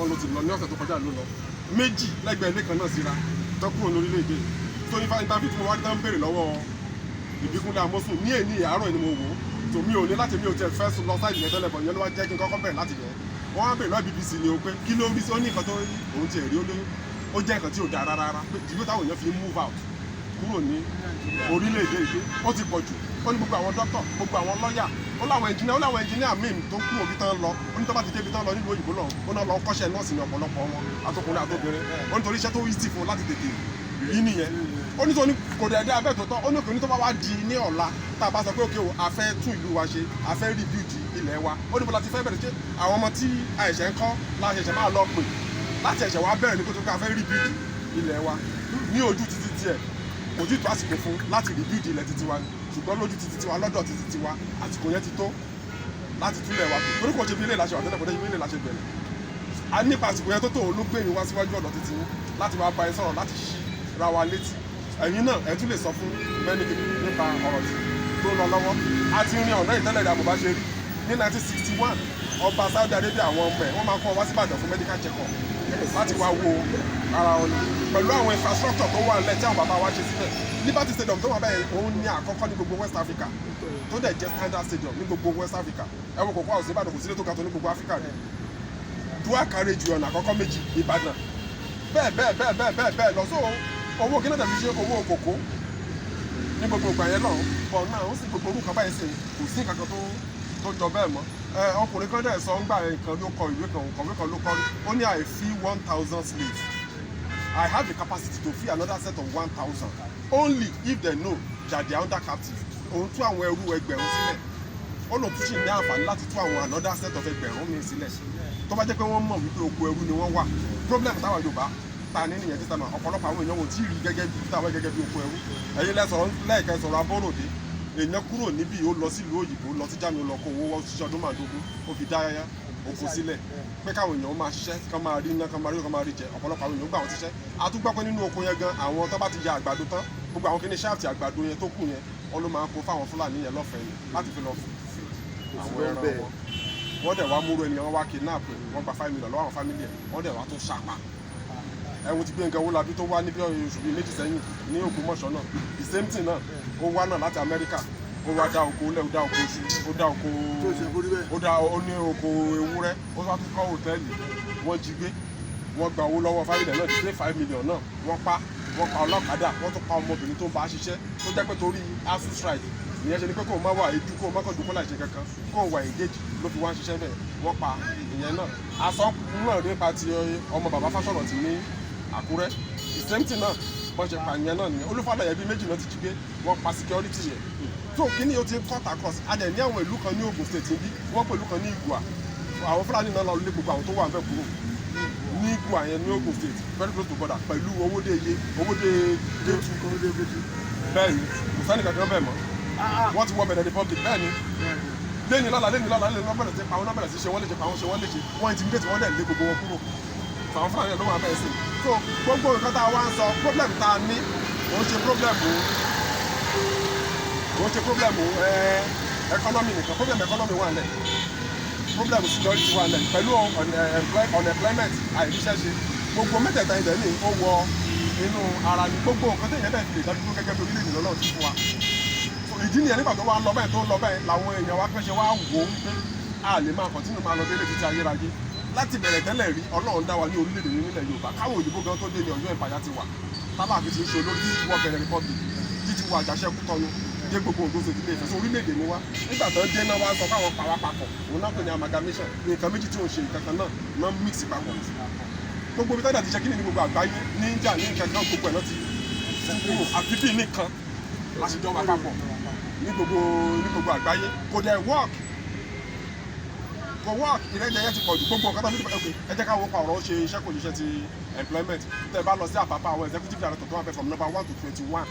Wọ́n ló ti lọ ní ọ̀sẹ̀ tó kọjá ló lọ, méjì lẹ́gbẹ̀ẹ́ ilé kan náà síra tó kúrò lórílẹ̀‐èdè. So nípa interview tí mo wá tán, béèrè lọ́wọ́ Ìbíkúnlé Amósùn ní èní àárọ̀ ni mo wò ó tó, mi ò ní láti, mi ò tiẹ̀ fẹ́ sùn lọ side yẹn tẹ́lẹ̀ bọ̀, yẹn ló wá jẹ́ kí n kọ́kọ́ bẹ̀rẹ̀ láti yẹn. Wọ́n á béèrè lọ́wọ́ BBC ni o pé kí ló rí sí. Ó ní nǹkan tó òun tiẹ̀ rí, ó ló ó jẹ́ nǹkan tí ò dáa rárá rárá, pé ìdílé táwọn èèyàn fi ń move out kúrò ní orílẹ̀-èdè yìí, ó ti pọ̀ jù. Ó ní gbogbo àwọn dókítà, gbogbo àwọn lọ́yà, ó láwọn engineer, ó láwọn engineer míì tó kú òbí tán lọ. Ó ní tó bá ti débi tán lọ nílùú òyìnbó lọ, ó náà lọ kọ́ṣẹ́ nọ́ọ̀sì ní ọ̀pọ̀lọpọ̀ wọn, àtọkùnrin àtobìnrin. Ó nítorí iṣẹ́ tó easy fún un láti tètè rí nìyẹn. Ó ní tó ní kò dẹ̀ dé abẹ́ tó tọ́. Ó ní kò ní tó bá wá di ní ọ̀la, tá a bá sọ pé okay o, a fẹ́ tún ìlú wa ṣe, a fẹ́ rebuild ilẹ̀ wa, ó ní bó la ti fẹ́ bẹ̀rẹ̀? Ṣé àwọn ọmọ tí àìṣẹ̀ ń kọ́ la ṣẹ̀ṣẹ̀ máa lọ pè láti ẹ̀ṣẹ̀ wa bẹ̀rẹ̀ ní kó tó pé a fẹ́ rebuild ilẹ̀ wa? Ní ojú títí tiẹ̀, kò tí tó àsìkò fún láti rebuild ilẹ̀ títí wa, ṣùgbọ́n lójú títí tiwa, lọ́dọ̀ títí tiwa, àsìkò yẹn ti tó láti túlẹ̀ wa, torí kò ṣe bí ilé ìlàṣẹ wà tẹ́lẹ̀, kò dé bí ilé ìlàṣẹ bẹ̀rẹ̀. A nípa àsìkò yẹn tó tó, ló gbé mi wá síwájú ọ̀dọ̀ títí yín láti wá bá ẹ sọ̀rọ̀, láti ṣí ra wa létí. Ẹ̀yin náà, ẹ tún lè sọ fún many people nípa ọ̀rọ̀ tí tó ń lọ lọ́wọ́. A ti rin ọ̀nà ìtẹ́lẹ̀ ìdààmú bá ṣe rí. Ní 1961, ọba Saudi Arabia, àwọn ọmọ ẹ̀, wọ́n máa kọ́ wá sí Ìbàdàn fún medical check up láti wá wo ara wọn ni, pẹ̀lú àwọn infrastructure tó wà nílẹ̀ tí àwọn bàbá wa ṣe sílẹ̀. Liberty Stadium tó wà bẹ́ẹ̀, òun ní àkọ́kọ́ ní gbogbo West Africa tó dẹ̀ jẹ́ standard stadium ní gbogbo West Africa. Ẹ wo Cocoa House ní Ìbàdàn, kò sílé tó ga tó ní gbogbo Africa rẹ̀. Dual carriage, ọ̀nà àkọ́kọ́ méjì Ìbàdàn, bẹ́ẹ̀ bẹ́ẹ̀ bẹ́ẹ̀ bẹ́ẹ̀ bẹ́ẹ̀ bẹ́ẹ̀ lọ. So owó kí náà tẹ̀lé ṣe owó kòkó ní gbogbo ìgbà yẹn lọ́hùn bọ̀ náà, ó sì gbogbo orúkọ báyìí sì kò sí nǹkan kan tó jọ bẹ́ẹ̀ mọ́. Ẹ ọkùnrin kan dẹ̀ sọ ń gbà nǹkan ló kọ ìwé kan, òǹkọ̀wé kan ló kọ rí. Ó ní, "I free 1,000 slaves. I have the capacity to free another set of 1,000 only if they know that they are under captive." Òun tú àwọn ẹrú 1,000 sílẹ̀, ó lòun tún sì ní àǹfààní láti tú àwọn another set of 1,000 míì sílẹ̀ tó bá jẹ́ pé wọ́n mọ̀ wípé oko ẹrú ni wọ́n wà. Problem táwa Yorùbá ta ní nìyẹn títà náà. Ọ̀pọ̀lọpọ̀ àwọn èèyàn wọn ò tí ì rí gẹ́gẹ́ bí táwa gẹ́gẹ́ bí oko ẹrú. Ẹ̀yin lẹ́sọ̀rọ̀ lẹ́ẹ̀kẹ́ sọ̀rọ̀ abọ́ròdé, èèyàn kúrò níbí, ó lọ sílùú òyìnbó, lọ sí Germany, ó lọ kó owó, wọ́n ṣiṣẹ́ ọdún 15, ó fi dá oko sílẹ̀ pé káwọn èèyàn máa ṣiṣẹ́, kán máa rí iná, kán máa rí, kán máa rí jẹ. Ọ̀pọ̀lọpọ̀ àwọn èèyàn gbà wọ́n ṣiṣẹ́. A tún gbọ́ pé nínú oko yẹn gan, àwọn tó bá ti ya àgbàdo tán, gbogbo àwọn kíní chaff àgbàdo yẹn tó kù yẹn, wọ́n ló máa ń kó fáwọn Fúlàní yẹn lọ́fẹ̀ẹ́ yẹn láti fi lọ àwọn ẹran wọn. Wọ́n dẹ̀ wá múrò ènìyàn, wọ́n wá kidnap ẹ̀, wọ́n gba 5 million lọ́wọ́ àwọn family ẹ̀, wọ́n dẹ̀ wá tún ṣapa. Ẹ̀wọ̀n ti Gbénga Owólabí tó wá níbi oṣù bíi 2 sẹ́yìn ní Ògbómọ̀ṣọ́ náà, the same thing náà. Ó wá náà láti Amẹ́ríkà, ó wá dá oko lẹ̀, ó dá oko iṣu, ó dá oko Tó ṣe kó rí bẹ́ẹ̀. Ó dá, ó ní oko ewúrẹ́, ó wá tún kọ́ hòtẹ́ẹ̀lì. Wọ́n jí gbé, wọ́n gba owó lọ́wọ́ family náà, the same 5 million náà. Wọ́n pa, wọ́n pa ọlọ́kadà, wọ́n tún pa ọmọbìnrin tó ń bá a ṣiṣẹ́, tó jẹ́ pé torí ASUU strike ìyẹn ṣe ni pé kóun má wà ejú, kóun má kàn jókòó láì ṣe kankan, kóun wà engage ló fi wá ń ṣiṣẹ́ bẹ́ẹ̀. Wọ́n pa ìyẹn náà. Aṣọ náà nípa ti ọmọ bàbá Fáṣọ̀rántì ní Àkúrẹ́, the same thing náà, bọ́n ṣe pa ìyẹn náà nìyẹn. Olúfàlàyé bíi méjì náà ti jí gbé, wọ́n pa security yẹn. Tó kíní ó ti ń cut across. A dẹ̀ ní àwọn ìlú kan ní Ogun State níbí, wọ́n pẹ̀lú kan ní Ìgùà, àwọn Fúlàní náà lọ lé gbogbo àwọn tó wà níbẹ̀ kúrò ní Ìgùà yẹn ní Ogun State, very close to border pẹ̀lú Owódé iye Owódé Kétu. Owódé Kétu. Bẹ́ẹ̀ ni, kò sẹ́ni kankan bẹ́ẹ̀ mọ́. Wọ́n ti wọ Benin Republic. Bẹ́ẹ̀ ni, lẹ́ni lọ́la, lẹ́ni lọ́la, lẹ́ni lọ́la, bẹ̀rẹ̀ sí pa wọn náà, bẹ̀rẹ̀ sí ṣe wọ́n léṣe, pa wọn, ṣe wọ́n léṣe, wọ́n intimidate wọ́n, dẹ̀ lé gbogbo wọn kúrò. Àwọn Fúlàní ló wà bẹ́ẹ̀ sí. So gbogbo nǹkan tá a wá ń sọ, problem tá a ní, kò ń ṣe problem, kò ń ṣe problem economy nìkan. Problem economy wà nílẹ̀, problem security wà nílẹ̀, pẹ̀lú unemployment, àìríṣẹ́ṣe. Gbogbo mẹ́tẹ̀ẹ̀ta ibẹ̀ ní ó wọ inú ara ní. Gbogbo nǹkan téèyàn bẹ́ẹ̀ fi lè dájú dúró gẹ́gẹ́ bí orílẹ̀-èdè lọ́lọ́run ti fún wa. So ìdí nìyẹn, nígbà tó wá lọ bẹ́ẹ̀, tó ń lọ bẹ́ẹ̀, làwọn èèyàn wa pẹ́ ṣe wá wò ó wípé a lè máa continue máa lọ délé títí ayérayé. Láti bẹ̀rẹ̀ tẹ́lẹ̀ rí, Ọlọ́run dá wa ní orílẹ̀-èdè ní nílẹ̀ Yorùbá. Káwọn òyìnbó gan tó dé ní Ọ̀yọ́ Empire ti wà, tálàfin ti ń ṣe olórí, títí wọ Benin Republic, títí wọ Àjàṣẹ́ Kútọ́nù, dé gbogbo Ondo State, Ilé Ifẹ̀. So orílẹ̀-èdè ni wá. Nígbà tó ń dé náà, wá sọ fáwọn pa wá papọ̀, òun náà pè ní amalgamation. Nǹkan méjì tí òun ṣe nǹkan kan náà náà mix papọ̀. Gbogbo ibi tọ́jà ti ṣe kíni ní gbogbo àgbáyé ní India ní nǹkan kan, gbogbo ẹ̀ náà ti kúrò, àfi bí nìkan láṣejọba papọ̀ ní gbogbo àgbáyé. Kò dẹ̀ work, kò work. Ìrẹ́jẹ yẹn ti pọ̀ jù. Gbogbo nǹkan tó fi, ok, ẹ jẹ́ ká wo pa ọ̀rọ̀ ó ṣe iṣẹ́ kò ṣiṣẹ́ ti employment. Tẹ́ ẹ bá lọ sí Àpápá, àwọn executive director tó wà bẹ́ẹ̀ from number 1 to 21,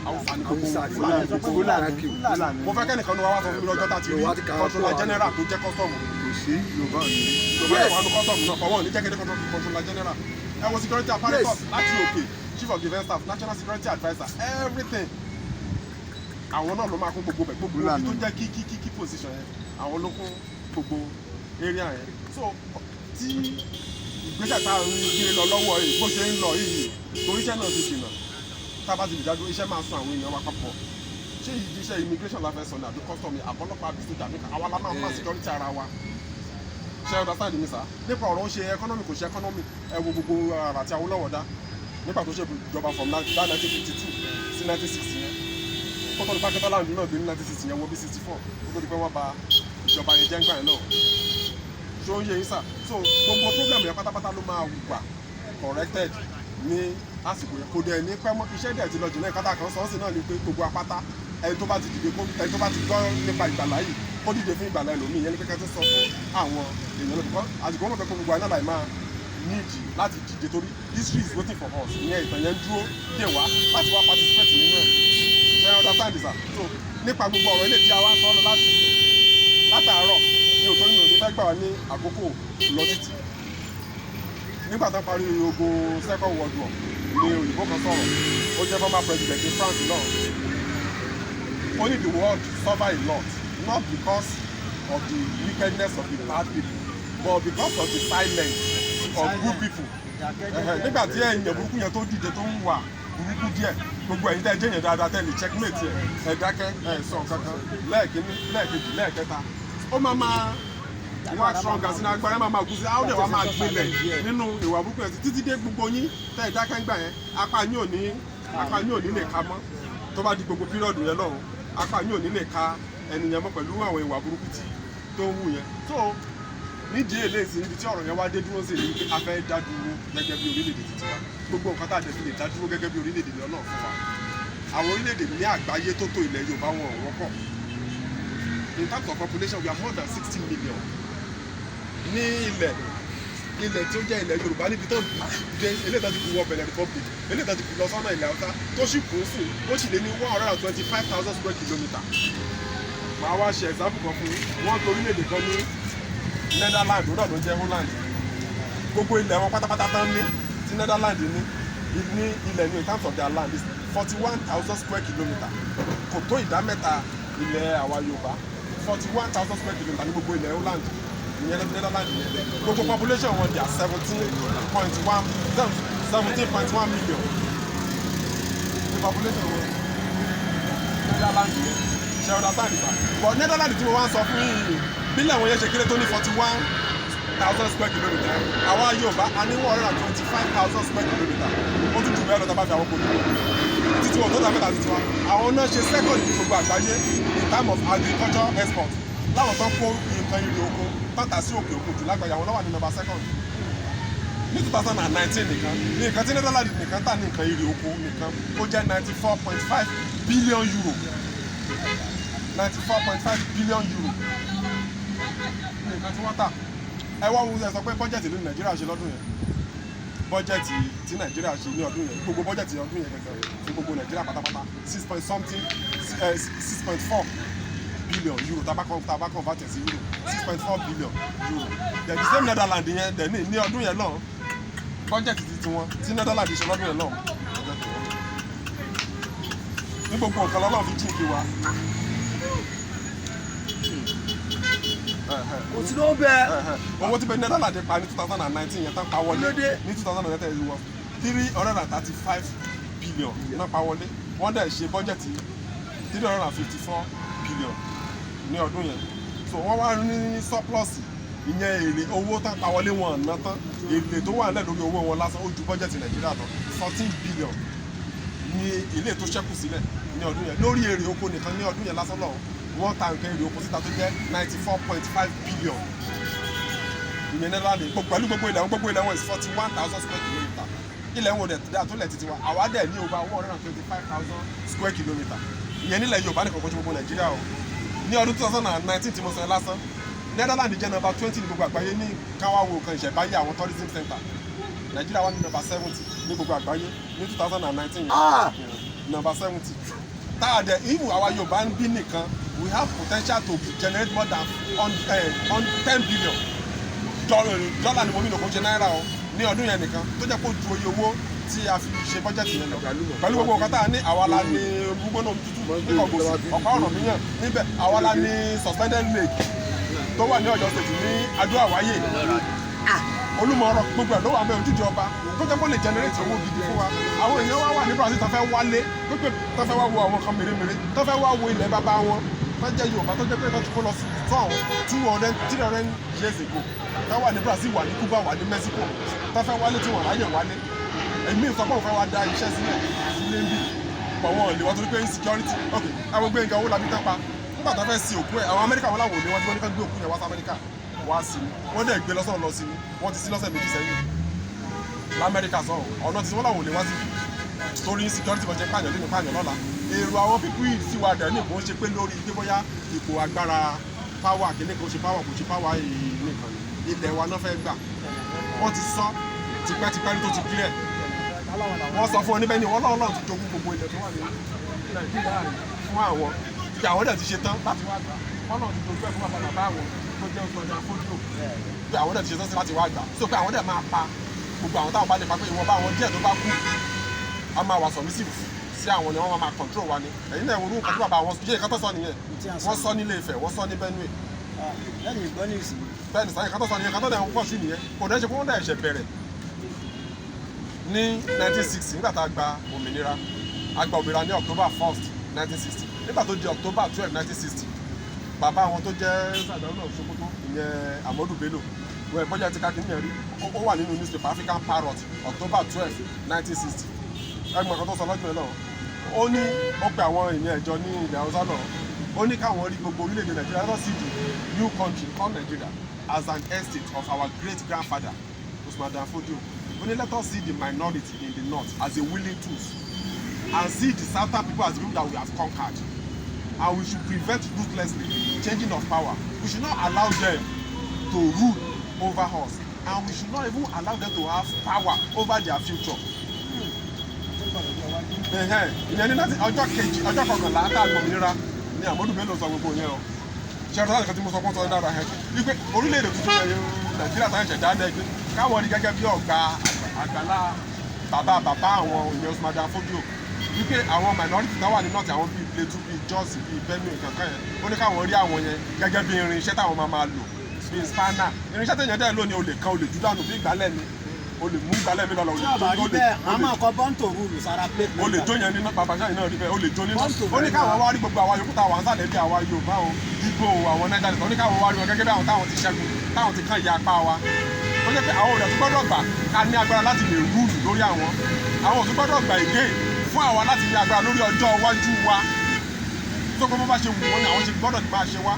Haúsá ní gbogbo, Fúlàní gbogbo. Fúlàní. Mo fẹ́ kẹ́nìkan ní wa wá sọ fún mi lọ́jọ́ tá a ti rí controller general tó jẹ́ custom. Kò sí Yorùbá ní. Yorùbá yẹn wà ní custom náà, fọwọ́n ní jẹ́ kéde controller general. Ẹ wo security apparatus láti òkè, chief of defence staff, national security adviser, everything, àwọn náà ló máa kún gbogbo bẹ̀, gbogbo ibi tó jẹ́ kí position yẹn, àwọn ló kún gbogbo area yẹn. So tí Ìgbésẹ̀ tá à ń gbé lọ lọ́wọ́ yìí, bó ṣe ń lọ yìí, torí iṣẹ́ náà ti jìnnà. Tá a bá ti lè dádúró, iṣẹ́ máa sun àwọn èèyàn wa papọ̀. Ṣé ìdí iṣẹ́ immigration la fẹ́ sọ ní, àbí custom, àbọ́lọ́pàá, àbí sójà? Àbí àwa la máa máa security ara wa? Ṣé ẹ understand mi sá? Nípa ọ̀rọ̀ ó ṣe economy, kò ṣe economy, ẹ wo gbogbo ara tí Awólọ́wọ̀ dá nígbà tó ṣe ìjọba from that 1952 sí 1960 yẹn, kó tó di pé Akíntọ́lá náà dé ní 1960 yẹn, wọ́n bí 64, kó tó di pé wọ́n ba ìjọba yẹn jẹ́ ńgbà yẹn náà. Ṣó ń yé yín sà? So gbogbo problem yẹn pátápátá ló máa wà corrected ní àsìkò yẹn. Kò dẹ̀ ní pẹ́ mọ́. Iṣẹ́ dẹ̀ ti lọ jìnnà. Ìkátà kan sọ́ọ́sì náà ni pé gbogbo apáta, ẹni tó bá ti dìde kó, ẹni tó bá ti gbọ́ nípa ìgbàlá yìí, kó dìde fún ìgbàlá ẹlòmíì. Yẹn ní pé kẹ́tọ́ sọ fún àwọn èèyàn lọ́dún kọ́ àsìkò wọn fẹ́ kó gbogbo àná láì máa níìdì láti dìde, torí history is waiting for us. Ìyẹn ìtàn yẹn ń dúró dè wá láti wá participate nínú ẹ̀. Ṣé ẹ understand sir? So nípa gbogbo ọ̀rọ̀ ilé tí a wá sọ lọ láti látàárọ̀ ní òtó nínú òní fẹ́ gbà wá ní àkókò lọ títì. Nígbà tó parí ogun Second World War ní òyìnbó kan sọ̀rọ̀, ó jẹ́ former president ní France náà. Ó ní the world suffer a lot, not because of the wickedness of the bad people, but because of the silence of good people. Nígbà tí èèyàn burúkú yẹn tó dìde, tó ń wà burúkú díẹ̀, gbogbo ẹ̀yin tẹ́ ẹ jẹ́ èèyàn dáadáa, tẹ́ lè checkmate ẹ̀, ẹ dákẹ́, ẹ sọ nǹkan kan lẹ́ẹ̀kínní, lẹ́ẹ̀kejì, lẹ́ẹ̀kẹta, ó máa máa wá stronger sínú agbára, máa máa gùn sí, àwọn wa máa gbilẹ̀ nínú ìwà burúkú yẹn títí dé gbogbo yín tẹ́ ẹ dákẹ́ ń gbà yẹn, apá yín ò ní lè ka mọ́. Tó bá di gbogbo period yẹn lọ́hùn, apá yín ò ní lè ka ẹni yẹn mọ́ pẹ̀lú àwọn ìwà burúkú tí tó ń wù yẹn. So nídìí eléyìí, níbi tí ọ̀rọ̀ yẹn wá dé dúró sí ni pé a fẹ́ dá dúró gẹ́gẹ́ bí orílẹ̀-èdè títí wa. Gbogbo nǹkan tá a dẹ̀ fi lè dá dúró gẹ́gẹ́ bí orílẹ̀-èdè ní Ọlọ́run fún wa. Àwọn orílẹ̀-èdè ní àgbáyé tó tó ilẹ̀ Yorùbá, wọn ò wọ́pọ̀. In terms of population, we are more than 60 million. Ní ilẹ̀ tí ó jẹ́ ilẹ̀ Yorùbá, níbi tó dé, eléyìí tó ti kú wọ Benin Republic, eléyìí tó ti kú lọ sọ́nà ilẹ̀ Haúsá, tó sì kú sí, ó sì lé ní 125,000 square kilometre. Màá wá ṣe example kan fún yín. Wọ́n tó orílẹ̀-èdè kan ní Netherlands, ó náà ló jẹ́ Holland. Gbogbo ilẹ̀ wọn pátápátá tán ní, tí Netherlands ní ilẹ̀ ní, in terms of their land, is 41,000 square kilometre. Kò tó ìdá mẹ́ta ilẹ̀ àwa Yorùbá. 41,000 square kilometre ní gbogbo ilẹ̀ Holland, ìyẹn Netherlands yẹn. Gbogbo population wọn, they are 17.1 million ní population wọn, Netherlands yẹn. Ṣe understand sir? But Netherlands tí mo wá ń sọ fún yín yìí, bílẹ̀ wọn yẹn ṣe kéré tó ní 41,000 square kilometre, àwa Yorùbá a ní 125,000 square kilometre. Ó tún jù bẹ́ẹ̀ lọ tá a bá fi àwọn kojú títí wọn tó dá mẹ́ta títí wa. Àwọn náà ṣe second ní gbogbo àgbáyé in terms of agriculture export. Láwọn tó ń kó nǹkan èrè oko tọ́ta sí òkè òkun jù lágbàáyé, àwọn náà wà ní number second. Ní 2019 nìkan ní nǹkan tí Netherlands nìkan tà ní nǹkan èrè oko nìkan, ó jẹ́ €94.5 billion. €94.5 billion ní nǹkan tí wọ́n tà. Ẹ wá wo, ẹ sọ pé bọ́jẹ̀tì ní Nàìjíríà ṣe lọ́dún yẹn, bọ́jẹ̀tì tí Nàìjíríà ṣe ní ọdún yẹn, gbogbo bọ́jẹ̀tì ọdún yẹn gẹ́gẹ́ fún gbogbo Nàìjíríà pátápátá, six point something, €6.4 billion. Tá a bá convert sí euro, €6.4 billion. The same Netherlands yẹn dẹ̀ ní ọdún yẹn náà, bọ́jẹ̀tì ti tiwọn tí Netherlands ṣe lọ́dún yẹn náà, ní gbogbo nǹkan lọ́lọ́run fi jíǹkí wa. Kò sí ló bẹ. Owó tí bẹ Netherlands pa ní 2019 yẹn tán pa wọlé Lóde. ní 2019 wọ 335 billion náà pa wọlé. Wọ́n dẹ̀ ṣe bọ́jẹ̀tì 354 billion ní ọdún yẹn. So wọ́n wá ní surplus, ìyẹn èrè owó tán pa wọlé, wọn ná tán, èrè tó wà nílẹ̀ lórí owó wọn lásán, ó ju bọ́jẹ̀tì Nàìjíríà lọ. 14 billion ní ilé tó ṣẹ́kù sílẹ̀ ní ọdún yẹn lórí èrè oko nìkan. Ní ọdún yẹn lásán lọ́wọ́, wọ́n ta nǹkan èrè oko síta tó jẹ́ 94.5 billion. Ìyẹn Netherlands pẹ̀lú gbogbo ilẹ̀ wọn. Gbogbo ilẹ̀ wọn is 41,000 square kilometre. Ilẹ̀ wọn ò dẹ̀ dáa tó lẹ̀ títí wa. Àwa dẹ̀ ní over 125,000 square kilometre, ìyẹn nílẹ̀ Yorùbá nìkan, kò ṣe gbogbo Nàìjíríà o. Ní ọdún 2019 tí mo sọ yẹn lásán, Netherlands jẹ́ number 20 ní gbogbo àgbáyé ní káwá wo kan ìṣẹ̀báyé àwọn tourism center. Nàìjíríà wà ní number 70 ní gbogbo àgbáyé ní 2019 yẹn, number 70. Tá a dẹ̀ even àwa Yorùbá ń bí nìkan, we have potential to generate more than on 10 billion dollar ni mo nílò, kó ṣe náírà o, ní ọdún yẹn nìkan, tó jẹ́ kó ju oye owó tí a fi ṣe bọ́jẹ̀tì yẹn lọ. Pẹ̀lú gbogbo nǹkan tá a ní, àwa la ní gbígbóná tútù ní Kọ̀gbọ̀sì, ọ̀pá ọ̀nà míyàn níbẹ̀. Àwa la ní suspended lake tó wà ní Ọ̀yọ́ State ní Adó Àwáyé. Olúmọ Rock, gbogbo ẹ̀ ló wà mẹ́ ojúde ọba tó jẹ́ kó lè generate owó gidi fún wa. Àwọn èèyàn wá wà ní Brazil tó fẹ́ wálé pípé, tó fẹ́ wá wo àwọn kan mèremère, tó fẹ́ wá wo ilẹ̀ bàbá wọn tó jẹ́ Yorùbá, tó jẹ́ pé tó ti kó lọ sọ̀hún 200, 300 years ago, tó wà ní Brazil, wà ní Cuba, wà ní Mexico, tó fẹ́ wálé tí wọ́n ráyè wálé. Èmi sọ pé òun fẹ́ wá dá iṣẹ́ sílẹ̀ sílé ń bì pọ̀, wọn ò lè wọ́n torí pé insecurity. Ok, àwọn Gbẹ́ngà Owólabí tán pa, nígbà tó fẹ́ sin òkú ẹ̀, àwọn Amẹ́ríkà wọn làwọn ò ní wọ́n tí wọ́n ní ká gbé òkú yẹn wá sí Amẹ́ríkà wá sí ni. Wọ́n dẹ̀ gbé lọ́sọ̀rọ̀ lọ sí ni. Wọ́n ti sí lọ́sẹ̀ 2 sẹ́yìn lamẹ́ríkà sọ̀rọ̀ ọ̀nà tí wọ́n làwọn ò lè wá sí torí insecurity. Bọ̀ jẹ́ pààyàn lónìí, pààyàn lọ́la. Èrò àwọn people yìí sì wà dẹ̀ ní kò ń ṣe pé lórí pé bóyá ipò agbára, power kìíní kò ṣe power, kò ṣe power yìí nìkan ni. Ilẹ̀ wa náà fẹ́ gbà. Wọ́n ti sọ tipẹ́tipẹ́ tó ti clear. Wọ́n sọ fún ọ níbẹ̀ ni wọ́n lọ́wọ́ lọ́wọ́ ti jogún gbogbo ilẹ̀ tó wà ní Nàìjíríà fún àwọn tí àwọn dẹ̀ ti ṣe tán láti wá gbà. Wọ́n náà ti jogún ẹ̀ fún bàbá bàbá àwọn tó jẹ́ Usman Dan Fodio, pé àwọn dẹ̀ ti ṣe tán sí láti wá gbà, so pé àwọn dẹ̀ máa pa gbogbo àwọn táwọn bá lè pa, pé ìwọ̀nba àwọn díẹ̀ tó bá kú a máa wà submissive sí àwọn ni wọ́n máa control wa ni. Ẹ̀yin náà ìwòrú nǹkan tí bàbá àwọn ṣe, nǹkan tó sọ nìyẹn. Wọ́n sọ nílé Ifẹ̀, wọ́n sọ ní Benue. Lẹ́yìn ìgbọ́ news yìí. Bẹ́ẹ̀ ni sáyẹn, nǹkan tó sọ nìyẹn. Nǹkan tó dẹ̀ ń pọ̀ sí nìyẹn. Kò dẹ́ ṣe pé wọ́n dẹ̀ ṣẹ̀ bẹ̀rẹ̀ ní 1960. Nígbà tá a gba òmìnira, a gba òmìnira ní October 1st 1960. Nígbà tó di October 12 1960, bàbá àwọn tó jẹ́ Sardauna Sokoto, ìyẹn Ahmadu Bello, wọ́n bọ́jà ti káàkiri yẹn rí. Ó wà nínú newspaper African Parrot, October 12 1960. Ẹgbẹ́ kan tó sọ lọ́jọ́ yẹn náà, ó ní ó pe àwọn èèyàn ìjọ ní ilẹ̀ Haúsá náà, ó ní káwọn rí gbogbo orílẹ̀-èdè Nàìjíríà lọ sí the new country called Nigeria as an estate of our great grandfather Usman Dan Fodio. Ó ní, "Let us see the minority in the north as a willing tools and see the southern people as the people that we have conquered, and we should prevent ruthlessly changing of power. We should not allow them to rule over us, and we should not even allow them to have power over their future." Ẹ̀hẹ́n, ìyẹn ní láti ọjọ́ kejì, ọjọ́ kọkànlá tá a gbòmìnira ní Ahmadu Bello sọ gbogbo yẹn o. Ṣe ọdún láti kan tí mo sọ fún sọ dára ẹ̀ wípé orílẹ̀-èdè tuntun yẹn, Nàìjíríà táyà ṣẹ̀dá lẹ́gbẹ́, káwọn rí gẹ́gẹ́ bí ọ̀gá àgbàlá bàbá bàbá àwọn, ìyẹn Usman Dan Fodio, wípé àwọn minority táwà ní north, àwọn bíi Plateau, bíi Jos, bíi Benue kankan yẹn, ó ní káwọn rí àwọn yẹn gẹ́gẹ́ bí irinṣẹ́ táwọn máa máa lò, bíi spanner. Irinṣẹ́ tẹ̀yàn dẹ́ lónìí, olè kan olè júdànù bí ìgbálẹ̀ ni, olè mú ìgbálẹ̀ mi lọ́lọ́. Tí ọba rí bẹ́ẹ̀, a máa kọ born to rule sára plate. O lè jó yẹn nínú bàbá sáyẹn náà rí bẹ́ẹ̀, o lè jó nínú. Bọ́ǹtò. Ó ní káwọn wá rí gbogbo àwa yòókù táwa ń sàlẹ̀ bí àwa Yorùbá o, Ìgbò o, àwọn Niger Delta, ó ní káwọn wá rí wọn gẹ́gẹ́ bí àwọn táwọn ti ṣẹ́gun, táwọn ti kàn ya apá wa, ó jẹ́ pé àwọn òdà tó gbọ́dọ̀ gbà ká ní agbára láti lè rule lórí àwọn, àwọn ò tún gbọ́dọ̀ gbà ègé fún àwa láti ní agbára lórí ọjọ́ iwájú wa, tó kọ́ bó bá ṣe wù wọ́n ni àwọn ṣe gbọ́dọ̀ máa ṣe wá.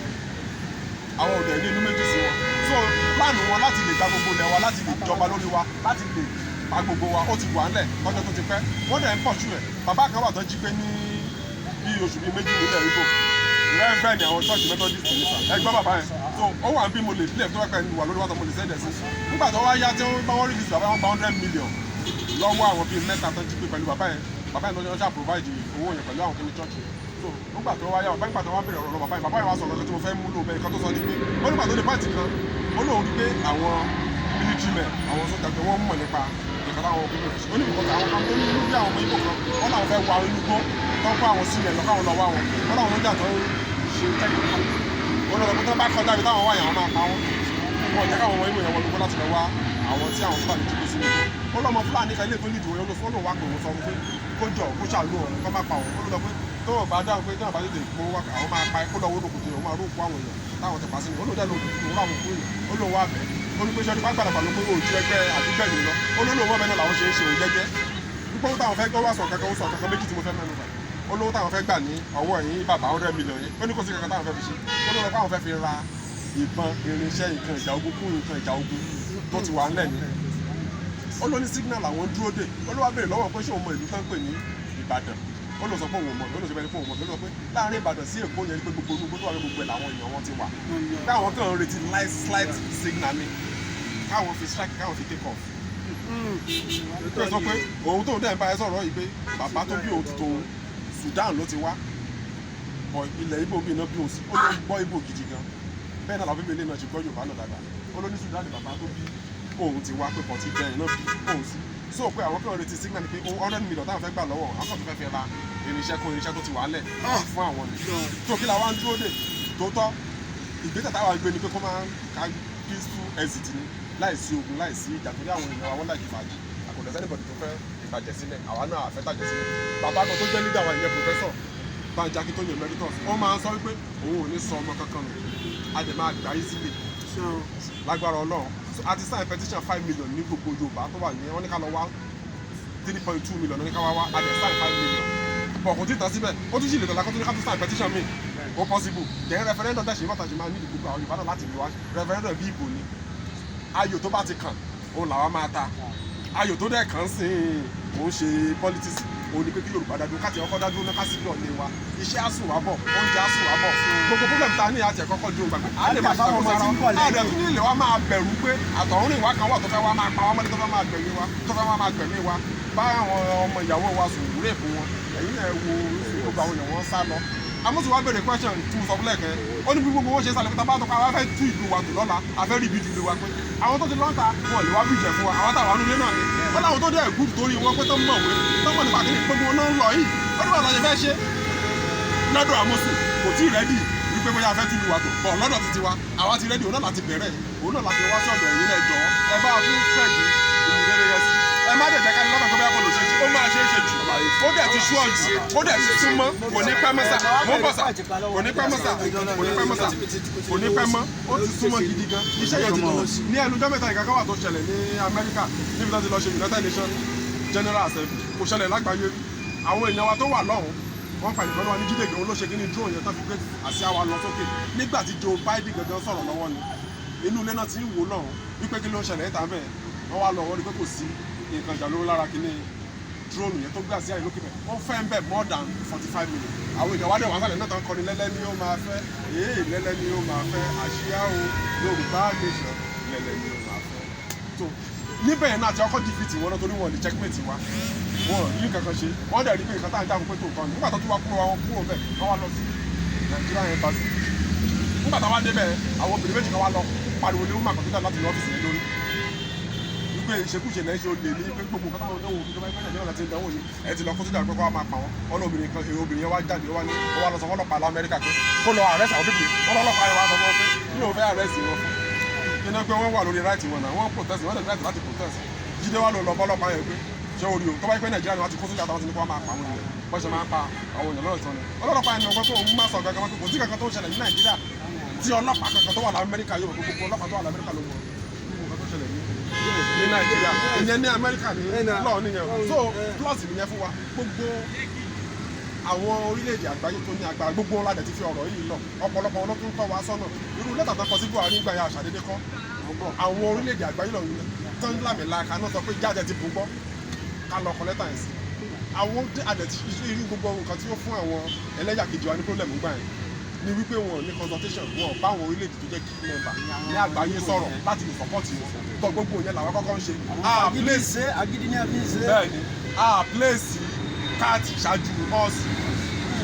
Àwọn òdà ní inú méjì sí wọn. So plan wọn láti lè gba gbogbo ilẹ̀ wa, láti lè jọba lórí wa, láti lè pa gbogbo wa, ó ti wà ńlẹ̀ lọ́jọ́ tó ti pẹ́. Wọ́n dẹ̀ ń pọ̀ sí ẹ̀. Bàbá kan wà tó jí pé ní bí oṣù 2 nílẹ̀ Ìgbò, reverend àwọn church Methodist ní sà. Ẹ gbọ́ bàbá yẹn. So ó wà bí mo lè play tó bá pẹ́ wà lórí wàtò, mo lè send ẹ̀ sí. Nígbà tó wá yá tí wọ́n bá wọ́n release bàbá, wọn gba 100 million lọ́wọ́ àwọn bíi mẹ́ta tó jí pé pẹ̀lú bàbá yẹn. Bàbá yẹn lọ́jọ́ ṣáà provide owó yẹn pẹ̀lú àwọn kìíní church yẹn. So nígbà tó wá yá bàbá, nígbà tó wá bèrè ọ̀rọ̀ bàbá yẹn, bàbá yẹn wá sọ̀rọ̀ kan tí mo fẹ́ mú lò bẹ́ẹ̀. Kan tó sọ ni pé ó nígbà tó dé pàǹtì kan, ó lóun rí pé àwọn military men, àwọn sójà, pé wọ́n mọ̀ nípa nǹkan táwọn ọmọ Ìgbò ṣe. Ó ní nǹkan àwọn kan tó ní bí àwọn ọmọ Ìgbò kan, wọ́n làwọn fẹ́ wá inú igbó tó ń kó àwọn sílẹ̀ lọ káwọn lọ wá wọn. Wọ́n làwọn sójà tó ń ṣe tẹ́kì, wọ́n lọ sọ pé tó bá kọjá ibi táwọn wà yẹn, àwọn máa pa wọ́n. Wọn ò jẹ́ káwọn ọmọ Ìgbò yẹn wọnú igbó láti lọ wá àwọn tí àwọn Fúlàní jí gbé sínú igbó. Ó lọ́mọ Fúlàní kan ilé tó nídìí wọn ló fọ́nà wá pé òun sọ fún pé kó jọ kó ṣàánú òun, kó má pa òun. Ó ló sọ pé tó o bá dáhùn, pé tó o bá tètè kó wá, àwọn máa pa ẹ́, kó lọ wọnú kòtò yẹn, òun máa rókù àwọn èèyàn táwọn ti pa sínú. Ó ló dá lóògùn òun àwọn òkú èèyàn. Ó lóun wá bẹ̀, ó ní pé sọ́ni pàgbàlagbà ló pé ojú ẹgbẹ́ àdúgbẹ̀yìn lọ. Ó ló lóun wọ́n bẹ́ẹ̀ náà làwọn ṣe ń ṣe òun jẹ́jẹ́ wípé owó táwọn fẹ́ gbọ́ wá sọ kankan. Ó sọ kankan méjì tí mo fẹ́ mẹ́nu bà. Ó lówó táwọn fẹ́ gbà ní ọwọ́ yìí, bàbá, 100 million yìí, ó ní kò sí kankan táwọn fẹ́ fi ṣe. Ó ló lọ pé àwọn fẹ́ fi ra ìbọn, irinṣẹ́, nǹkan ìjà ogun kún nǹkan ìjà ogun tó ti wà ńlẹ̀ ni. Ó ló ní signal àwọn dúró dè. Ó ló wá béèrè lọ́wọ́ pé ṣé òun mọ ìlú tán pè ní Ìbàdàn. Ó lọ sọ pé òun mọ̀. Ó lọ sọ pé òun mọ̀. Ó lọ sọ pé láàrin Ìbàdàn sí Èkó yẹn ni, pé gbogbo inú gbogbo tó wà ní gbogbo ẹ̀ làwọn èèyàn wọn ti wà, káwọn kàn ń retí light slight signal ni káwọn fi strike, káwọn fi take off. Ó sọ pé òun tóun dẹ̀ ń bá ẹ sọ̀rọ̀ yìí, pé bàbá tó bí òun ti tóun, Sudan ló ti wá bọ̀, ilẹ̀ Ìgbò bí iná bí òun sí. Ó ló ń gbọ́ Ìgbò gidi gan. Bẹ́ẹ̀ náà làwọn bíbélì náà ṣe gbọ́ Yorùbá náà dáadáa. Ó ló ní Sudan ni bàbá tó bí òun ti wá, pé pọ̀ ti jẹ iná bí òun sí. So pé àwọn kan retí signal ni, pé 100 million táwọn fẹ́ gbà lọ́wọ́ àwọn kan tó fẹ́ fi ra irinṣẹ́ kún irinṣẹ́ tó ti wà lẹ̀ fún àwọn ni. Tó kí la wá ń dúró dè? Tó tọ́ ìgbésẹ̀ táwa gbé ni pé kó máa ká peaceful exit ni. Láìsí ogun, láìsí ìjà, torí àwọn èèyàn wa, wọ́n láìkí fàájì. Àkọ́dẹ̀ sẹ́nìbọ̀dì tó fẹ́ ìbàjẹ́ sílẹ̀, àwa náà àfẹ́ tàjẹ́ sílẹ̀. Bàbá kan tó jẹ́ leader wa, ìyẹn Professor Banji Akintoye Emeritus, ó máa ń sọ wípé òun ò ní sọ ọmọ kankan nù. A dẹ̀ máa gbà easily lágbára Ọlọ́run. So a ti sign petition 5 million ní gbogbo Yorùbá tó wà ní. Wọ́n ní ká lọ wá 3.2 million, ní ká wá wá. A dẹ̀ sign 5 million bọ̀, kò tí ì tán síbẹ̀. Ó tún sì lè dọ̀la kó tún ní ká tún sign petition mi, ó possible. Then referendum tẹ̀sí bàtà ṣe máa ní gbogbo àwọn Yorùbá náà láti lè wá referendum bí ìbò ni. Ayò tó bá ti kàn, òun làwa máa ta. Ayò tó dẹ̀ kàn sí òun ṣe politics, òun ni pé kí Yorùbá dádúró, káti ọkọ dádúró náà, ká sí ọ̀lẹ́ wa. Iṣẹ́ á sùn wá bọ̀, oúnjẹ á sùn wá bọ̀, gbogbo problem ta ní àti ẹ̀kọ́kọ́ dúró gbàgbé a lè máa ṣàkóso ara wa. A dẹ̀ tún ní ilé wa máa bẹ̀rù pé àtọ̀húnrìn wa kan wà tó fẹ́ wá máa pa wá mọ́lé, tó fẹ́ máa gbẹ̀mí wa, tó fẹ́ wá máa gbẹ̀mí wa, bá àwọn ọmọ ìyàwó wa sùn, rape wọn. Ẹ̀yin náà wo gbogbo àwọn èèyàn wọn sá lọ. Amósùn wa bèrè question tí mo sọ fún lẹ́ẹ̀kan. Ó ní bí gbogbo wọn ṣe sálẹ̀ pé tá bá tó ká wá fẹ́ tú ìlú wa tò lọ́la, a fẹ́ rí ibi ju ìlú wa, pé àwọn tó ti lọ́ta wọn lè wá bìjẹ̀ fún wa, àwọn táwọn anúlé náà ni wọ́n láwọn tó dẹ̀ gùn torí wọn pé tó mọ̀wé, tó mọ̀ nípa kíni, gbogbo wọn náà ń lọ yìí. Ó ní bàtà ṣe fẹ́ ṣe lọ́dọ̀ Amósùn, kò tí ì ready wípé bóyá a fẹ́ tú ìlú wa tò bọ̀. Lọ́dọ̀ títí wa, àwa ti ready. Òun náà láti bẹ̀rẹ̀, òun náà láti wá sí ọ̀dọ̀ ẹ̀yin náà. Jọ̀ọ́, ẹ bá wa tún spread ìrere yẹn sí. Ẹ má dẹ̀ jẹ́ ká ní lọ́kàn tó bá kò lè ṣe é ṣe. Ó máa ṣe é ṣe jù, ó dẹ̀ ti sú ọ̀jù, ó dẹ̀ ti súnmọ́. Kò ní pẹ́ mọ́ sà, mo ń bọ̀ sà. Kò ní pẹ́ mọ́ sà, kò ní pẹ́ mọ́ sà, kò ní pẹ́ mọ́. Ó ti súnmọ́ gidi gan. Iṣẹ́ yẹn ti tó ní ẹnu ọjọ́ mẹ́ta. Ìkankan wà tó ṣẹlẹ̀ ní Amẹ́ríkà níbi tó ti lọ ṣe United Nations General Assembly. Kò ṣẹlẹ̀ lágbàáyé rí. Àwọn èèyàn wa tó wà lọ́hùn, wọ́n pàdé pẹ̀lú wa ní Jídé Ìgbòho ló ṣe kí ní drone yẹn tó fi gbé àsíá wa lọ sókè nígbà tí Joe Biden gangan sọ̀rọ̀ lọ́wọ́ ni. Inú ilé náà ti ń wò lọ́hùn wípé kí ló ń ṣẹlẹ̀ níta bẹ́ẹ̀. Wọ́n wá lọ, wọ́n rí pé kò sí nǹkan ìjà lóró lára kíní drone yẹn tó gbé àsíá yìí lókè bẹ́ẹ̀. Wọ́n fẹ́ ń bẹ̀ more than 45 minutes. Àwọn èèyàn wá dẹ̀ wọ́n sálẹ̀ náà tán kọrin, lẹ́lẹ́ ni ó máa fẹ́, èè lẹ́lẹ́ ni ó máa fẹ́, àsíá o, Yorùbá nation, lẹ́lẹ́ ni ó máa fẹ́. Tó níbẹ̀ yẹn náà ti ọkọ̀ defeat wọn náà, torí wọn lè checkmate wa, wọn ò ní kankan ṣe. Wọ́n dẹ̀ rí pé nǹkan tá à ń jágun pé tó nǹkan ni. Nígbà tó tún wá kúrò, àwọn kúrò bẹ́ẹ̀, wọ́n wá lọ sí Nàìjíríà embassy. Nígbà táwa débẹ̀, àwọn obìnrin méjì kan wá lọ pariwo lé woman kan tó jáde láti ní ọ́fíìsì yẹn lórí wípé ìṣekúṣe lẹ́ ṣe, olè ní pé gbogbo nǹkan táwọn dánwò tó bá yẹ Nàìjíríà láti dánwò ni ẹ ti lọ kó sójà pé kó wá máa pa wọn. Wọn ní obìnrin kan, èrò obìnrin yẹn wá jáde, ó wá ní ó wá lọ sọ fọlọ́pàá lamẹ́ríkà pé kó lọ arrest àwọn people. Wọn lọ́lọ́pàá yẹn wá sọ fún wọn pé kí ló fẹ́ arrest wọn fún iná, pé wọ́n wà lórí right wọn náà, wọ́n protest, wọ́n lè right láti protest. Jíde wà lọ lọ bọ́lọ́pàá yẹn pé ṣé orí o, tó bá yẹ pé Nàìjíríà ni wọ́n ti kó sójà táwọn ti ní kó wá máa pa àwọn èèyàn, bọ́n ṣe máa ń pa àwọn èèyàn lọ́rọ̀ tí wọ́n ní. Ọlọ́pàá yẹn ni wọ́n pé òun má sọ gangan pé kò sí kankan tó ń ṣẹlẹ̀ ní Nàìjíríà tí ọlọ́pàá kankan tó wà lamẹ́ríkà yóò mọ̀. Gbogbo ọlọ́pàá tó wà lamẹ́ríkà ló mọ̀ gbogbo nǹkan tó ṣẹlẹ̀ ní Nàìjíríà. Ìyẹn ní Amẹ́ríkà ní lọ́ọ̀ nìyẹn. So plus nìyẹn fún wa. Gbogbo àwọn orílẹ̀-èdè àgbáyé tó ní agbára, gbogbo wọn ládẹ̀ ti fi ọ̀rọ̀ yìí lọ. Ọ̀pọ̀lọpọ̀ wọn ló tún tọ́ wa sọ́nà. Irú lẹ́tà tó kọ sí Buhari nígbà yà àṣàdédé kọ́. Àwọn orílẹ̀-èdè àgbáyé lọ tán lámìlaka náà sọ pé jáde ti bù gbọ́ ká lọ kọ lẹ́tà yẹn sí àwọn adẹ̀ ti irú gbogbo nǹkan tí ó fún àwọn ẹlẹ́yà kejì wa ní problem gbà yẹn ni wípé wọn ò ní consultation, wọn ò bá àwọn orílẹ̀-èdè tó jẹ́ key member ní àgbáyé sọ̀rọ̀ láti lè support wọn. Tó gbogbo yẹn làwọn kọ́kọ́ ń ṣe. A Agídí place ṣe, agídí ní a fi ń ṣe. Bẹ́ẹ̀ni, a place cart ṣáájú horse,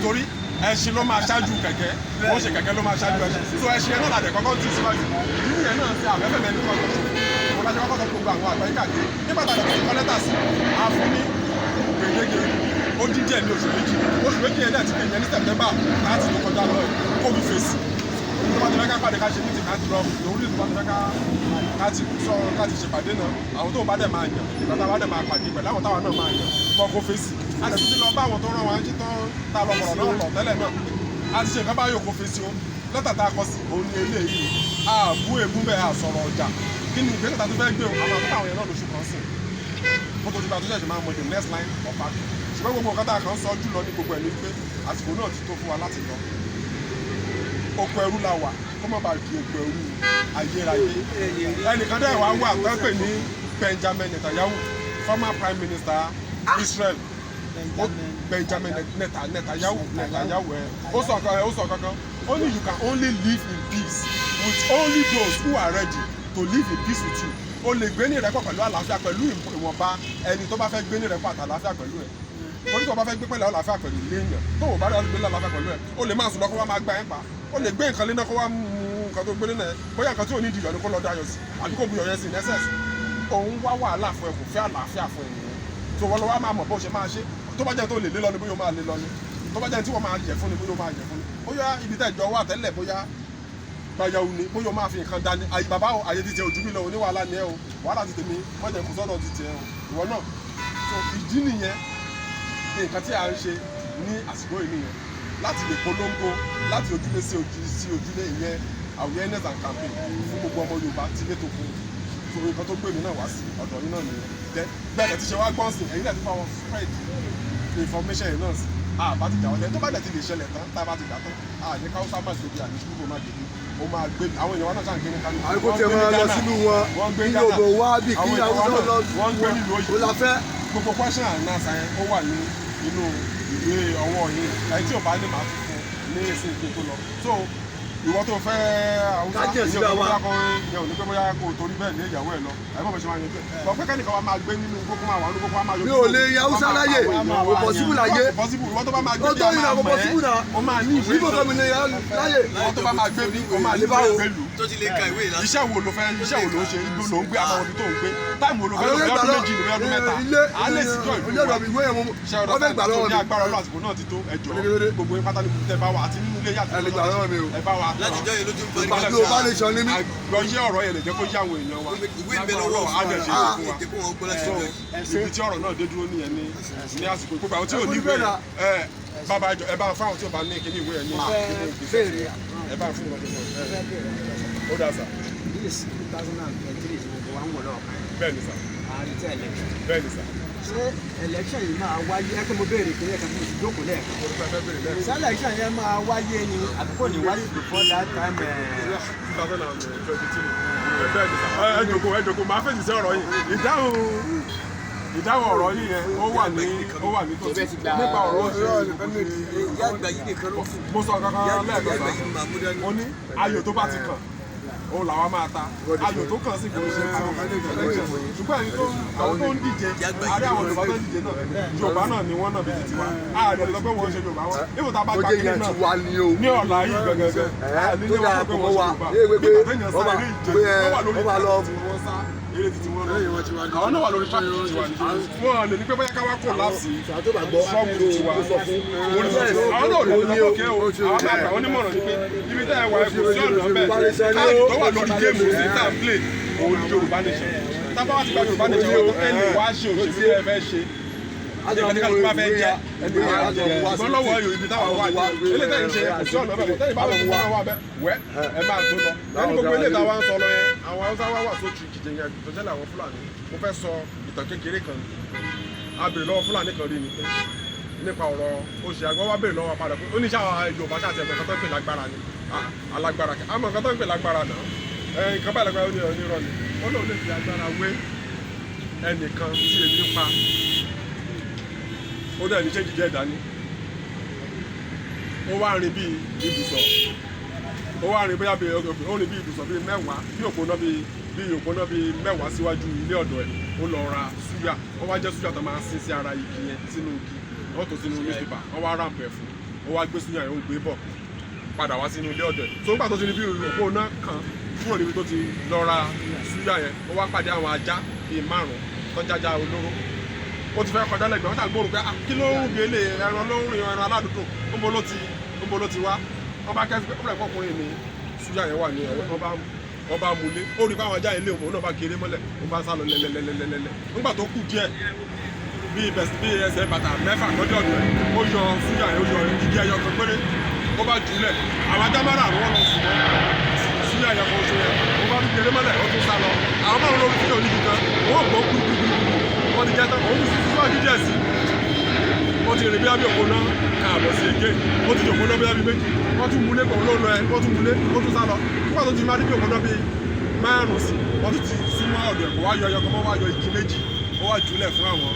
torí ẹṣin ló máa ṣáájú kẹ̀kẹ́. Wọ́n ṣe kẹ̀kẹ́ ló máa ṣáájú ẹṣin. So ẹṣin yẹn náà làdẹ̀ kọ́kọ́ tì síwájú. Ìdí yẹn náà ṣe àfẹ́fẹ́ mẹ́rin kọ́kọ́ ṣòfò wọn láṣẹ kọ́kọ́ sọ gbogbo àwọn àgbáyé káàkiri. Nígbà tá a lè kọ́ lẹ́tà sí, a fún ní gbèdéke ó dín díẹ̀ ní oṣù 2. Oṣù 2 yẹn náà ti pè yẹn ní September láti tó kọjá lọ kó fi fèsì. Tó bá ti fẹ́ ká pàdé, ká ṣe meeting, ká ti lọ lórí tó bá ti fẹ́ ká ti sọ, ká ti ṣèpàdé náà, àwọn tó bá dẹ̀ máa yàn, ìgbà tá a bá dẹ̀ máa pàdé pẹ̀lú àwọn táwa náà máa yàn kọ́ kó fèsì. A lè tún ti lọ bá àwọn tó rán wa ń ṣe tán, tá a lọ bọ̀rọ̀ náà lọ tẹ́lẹ̀ náà. A ti ṣe nǹkan báyìí, kó fèsì o. Lẹ́tà tá a kọ sí òun ni eléyìí. A bú ègún bẹ́ẹ̀, a sọ̀rọ̀ ọjà. Kí ni ìgbésẹ̀ tá a tún fẹ́ gbé o? Àwọn àtúntò àwọn yẹn náà lóṣù kan sìn kó tó ti gba tó ṣẹ̀ṣẹ̀ máa mọ the next line of action. Ṣùgbọ́n gbogbo nǹkan tá a kàn sọ jùlọ ní gbogbo ẹ̀ ní pé àsìkò náà ti tó fún wa láti lọ. Oko ẹrú la wà, kó má bàa di oko ẹrú ayérayé. Ẹnìkan dẹ̀ wá wà tó ń pè ní Benjamin Netanyahu, former prime minister Israel. Benjamin Netanyahu, Netanyahu ẹ ó sọ kan, ó sọ kankan. Ó ní you can only live in peace with only those who are ready to live in peace with you. O lè gbé ní ìrẹ́pọ̀ pẹ̀lú àlàáfíà pẹ̀lú ìwọ̀nba ẹni tó bá fẹ́ gbé ní ìrẹ́pọ̀ àtàlàáfíà pẹ̀lú ẹ̀. Torí tó o bá fẹ́ gbé pẹ̀lú àlàáfíà pẹ̀lú léèyàn tó o bá rí láti gbé ní àlàáfíà pẹ̀lú ẹ̀, o lè máa sùn lọ kó wá máa gbá ẹ̀ pa. O lè gbé nǹkan léná kó wá mú nǹkan tó gbé léná ẹ̀, bóyá nǹkan tí ò ní ìdìyọ̀ ni kó lọ dayọ̀ sí, àbí kó buyọ̀ yẹn sí in excess. Òun wá wàhálà fún ẹ, kò fẹ́ àlàáfíà fún ẹ nìyẹn. Tó wọ́n lọ wá máa mọ̀ bó ṣe máa ṣe. Tó bá jẹ́ tó lè lé lọ ni, bóyá ó máa lé lọ ni. Tó bá jẹ́ tí wọ́n máa yẹ̀ fún ni, bóyá ó máa yẹ̀ fún ni. Bóyá ibi tẹ́ ìjọ wà tẹ́lẹ̀, bóyá Gbayawu ni bóyá o máa fi nǹkan dání. Àyè bàbá o, àyè ti tẹ ojú mi lọ, oní wàhálà ni ẹ o, wàhálà ti tèmi mọ̀jẹ̀ kò sọ́dọ̀ ti tẹ o, ìwọ náà. So ìdí nìyẹn, nǹkan tí a ń ṣe ní àsìkò yìí nìyẹn, láti lè polongo láti ojúlé sí ojú sí ojúlé, ìyẹn awareness and campaign fún gbogbo ọmọ Yorùbá tí lè tó kú. So nǹkan tó gbé mi náà wá sí ọ̀dọ̀ yín náà nìyẹn. Then bẹ́ẹ̀ ti ṣe wá gbọ́n sí, ẹ̀yin náà ti bá wọn spread information yìí náà sí. Àbá ti jà wọ́n lẹ́yìn tó bá dẹ̀ ti lè ṣẹlẹ̀ tán, tá a bá ti gbà tán, àní káwùsá má gbèbí, àní kúrò má gbèbí, ó máa gbé àwọn èèyàn wa náà ṣàǹgbé ní Kánò. Àbí kó tiẹ̀ máa lọ sílùú wọn, Wọ́n gbé kí Ghana. Yorùbá wá bí kí Àwọn èèyàn wa Haúsá náà, lọ wọ́n gbé nílùú òyìnbó. Ó la fẹ́. Gbogbo question and answer yẹn, ó wà ní inú ìwé ọwọ́ yìí. Ẹni tí ò bá ní, màá tún fún ní ìsìn kí n tó lọ. So ìwọ tó fẹ́ Haúsá, Ká jẹ́ ìyẹn ò síbẹ̀ ní wa. bóyá kó, ìyẹn ò ní pé bóyá kó torí bẹ́ẹ̀ lé ìyàwó ẹ̀ lọ, àbí bọ́ ṣe máa yanjú ẹ̀ bọ́ pé kẹ́nìkan wa máa gbé nínú gbogbo, máa wà nínú gbogbo, wa máa yọjú Mi ò lè yan Haúsá wa máa láyè, pa àwọn èèyàn kò wa. possible láyé. Kò possible. Ìwọ tó bá máa gbé Ó bí tó a yìí máa náà, kò mọ̀ ẹ́, possible náà. ó máa ní ìwé. Ibo kan mi lè yan láyè. Ìwọ tó bá máa gbé bí, ó máa ní ìwé Báwo? ìgbélú. Tó ti lè ka ìwé yìí lásán. Iṣẹ́ wo ló fẹ́, iṣẹ́ wo ló ń ṣe, ibo ló ń gbé, àtàwọn ibi tó ń gbé, time wo ló fẹ́ lò, Àwọn bí ọdún ọlọ́gbà 2 ní ọdún 3, ilé á lè síjọ́ ìlú ilé wa. ọ̀dọ̀ mi, ìwé yẹn mo Ṣé ọ̀rọ̀ wọ́n fẹ́ gbà lọ́wọ́ ní mi. agbára Ọlọ́run, àsìkò náà ti tó. Ẹjọ́ Oníkékeré. gbogbo yín pátá ní tẹ́ bá wà àti nínú ilé yàtọ̀ Ẹ lè gbà lọ́wọ́ mi o. ẹ bá wa tán. Láti jọ́ yẹn ló ti ń Ìgbà parí. tí o bá lè sọ ní mí. Àgbọ̀yé ọ̀rọ̀ yẹn lè jẹ́ kó yé àwọn èèyàn wa. Ìwé ń bẹ lọ́wọ́. Á dẹ̀ ṣe é fún wa. Èdè kó wọn gbọ́ láti So jọ́ yìí. ibi tí ọ̀rọ̀ náà dé dúró nìyẹn ní àsìkò. Gbogbo àwọn tí ò ní ìwé yẹn, ẹ bàbá, ẹjọ ẹ bá fún àwọn tí ò bá ní kíní ìwé yẹn ní kíní ìgbésẹ̀, ẹ bá fún wọn. Ó dà sà. This 2023 gbogbo wa ń wọ̀ lọ́ọ̀kan. Bẹ́ẹ̀ ni sà. Àárín tí election. Bẹ́ẹ̀ ni sà. Ṣé election yìí máa wáyé? Ẹ kí mo béèrè kí lẹ́ẹ̀kan, mo sì jókòó lẹ́ẹ̀kan. Orúkọ ẹ fẹ́ béèrè lẹ́ẹ̀kan. Ṣé election yẹn máa wáyé ni àbí kò ní wáyé before that time? 2023, bẹ́ẹ̀ ni sà. Ẹ jòkó, ẹ jòkó, màá fèsì sí ọ̀rọ̀ yìí. Ìdáhùn ọ̀rọ̀ yìí yẹn, ó wà ní tòsí nípa ọ̀rọ̀ òṣèlú. Ìyá àgbà yìí nìkan ló fún. Mo sọ kankan Ìyá lẹ́ẹ̀kan àgbà sá. yìí máa mú dání. Mo ní ayò tó bá ti kàn, òun làwa máa ta. Ayò tó kàn sí kò ń ṣe election, ṣùgbọ́n ẹni tó àwọn tó ń díje, àárẹ̀ àwọn Yorùbá tó ń díje náà, Yorùbá náà ni wọ́n náà bí ti tiwa. Ààrẹ lọ pé wọ́n ṣe Yorùbá wọn níbo tá a bá Tó gba jẹ́ kíní ìyẹn náà ti wá ní o. ní ọ̀la yìí gangan, àní tó ní wọ́n dára sọ pé pọ̀ wọ́n mọ́ ṣe wa. Yorùbá Ẹ wé bí pé bàtà èèyàn sá wọ́n máa eré ìje, pé ẹ wọ́n wà lórí wọ́n máa lọ. track tí wọ́n sá eré títí wọn lọ, àwọn náà wà lórí track títí wa ni. Wọ́n lè ní pé bóyá ká wá collapse Àwọn tó bá gbọ́ struggle tiwa kó sọ fún. àwọn náà lè lọ kókè o. Àwọn máa gbà wọ́n nímọ̀ràn ni pé ibi tẹ́ ẹ wà, ẹ kò sí ọ̀nà bẹ́ẹ̀. Káàdì tó wà lórí game sí tá à ń play, òun ni Yorùbá nation. Tábà wá ti gba Yorùbá nation wọn tó, ẹ lè wá ṣe òṣèlú tẹ́ ẹ fẹ́ ṣe, ìgbà tí kálukú bá fẹ́ jẹ́. Ṣùgbọ́n lọ́wọ́ ẹ̀yọ̀, ibi táwa wà ní ilé tẹ́yìn ṣe, kò sí ọ̀nà bẹ́ẹ̀. Tẹ́yìn bá wọ̀ wọ́n wà bẹ́ẹ̀ wẹ́, ẹ máa tó lọ. Lẹ́nu gbogbo ilé táwa ń sọ lọ yẹn, àwọn Haúsá wá wà sójú ìkìjẹ yẹn tó jẹ́lẹ̀ àwọn Fúlàní. Mo fẹ́ sọ ìtàn kékeré kan. A béèrè lọ́wọ́ Fúlàní kan rí ni nípa ọ̀rọ̀ oṣù àgbọ̀ wá béèrè lọ́wọ́ padà pé ó ní sáà Yorùbá ṣáà ti ẹ̀mọ̀ kan tó ń pè lágbára ni. Ah, alágbára kẹ àmọ́ nǹkan tó ń pè lágbára náà, ẹ nǹkan báyìí lágbára. Ó ní onírọ́ ni. Ó lóun lè fi agbára wé ẹnìkan tí ebi ń pa, ó dẹ̀ ní change díẹ̀ dání. Ó wá rìn bíi ibùsọ̀, ó wá rìn bóyá bíi, ó rìn bíi ibùsọ̀ bíi 10, bí òpónà bíi òpónà bíi 10 síwájú ilé ọ̀dọ̀ ẹ̀. Ó lọ ra súyà. Ó wá jẹ́ súyà tó máa ń sin sí ara igi yẹn, sínú igi, wọ́n tó sínú newspaper, wọ́n wá wrap ẹ̀ fún. Ó wá gbé súyà yẹn, ó gbé bọ̀ padà wá sínú ilé ọ̀dọ̀ ẹ̀. Tó ń gbà tó ti ní bí òpónà kan kúrò níbi tó ti lọ ra súyà yẹn, ó wá pàdé àwọn ajá bíi márùn-ún tó jájá olóró. Ó ti fẹ́ kọjá lẹ́gbẹ̀ẹ́ wọ́n, ṣàgbọ́rù pé, "Ah, kí ló ń rùn bí eléyìí? Ẹran ló ń rìn, ẹran aládùúgbò. Ń bo ló ti wá?" Wọ́n bá kẹ́sí pé ó bẹ̀rẹ̀ fọkùnrin ní súyà yẹn wà ní ọwọ́. Wọ́n bá múlé, ó rí fáwọn ajá ilé òun náà, bá kéré mọ́lẹ̀, ó bá sá lọ lẹ́lẹ́lẹ́lẹ́lẹ́. Nígbà tó kù díẹ̀ bí ẹsẹ̀ bàtà 6 lọ́jọ́ ọ̀dọ̀ ẹ̀, ó yọ súyà yẹn, ó yọ igi ẹyọ kan péré, ó bá jùlẹ̀. Àwọn ajá márààrún wọn lọ sùn mọ́ súyà yẹn kan oṣù yẹn. Ó bá tún kéré mọ́lẹ̀, ó tún sá lọ. Àwọn márùn lórí súyà onígi kan, wọ́n gbọ́ gbúgbúgbú, wọ́n ti jẹ́ tán. Òun tún síwájú díẹ̀ sí, ó ti rìn bí abẹ́ òpó náà káàbọ̀ sí èké. Ó ti jòkó náà bí abẹ́ méjì, wọ́n tún múlé kò ló lọ ẹ, wọ́n tún múlé, ó tún sá lọ. Nígbà tó ti máa dé bí òpó náà bíi márùn sí, wọ́n tún ti súnmọ́ ọ̀dọ̀ ẹ̀, kó wá yọ ẹyọ kan mọ́, wá yọ igi méjì, ó wá jùlẹ̀ fún àwọn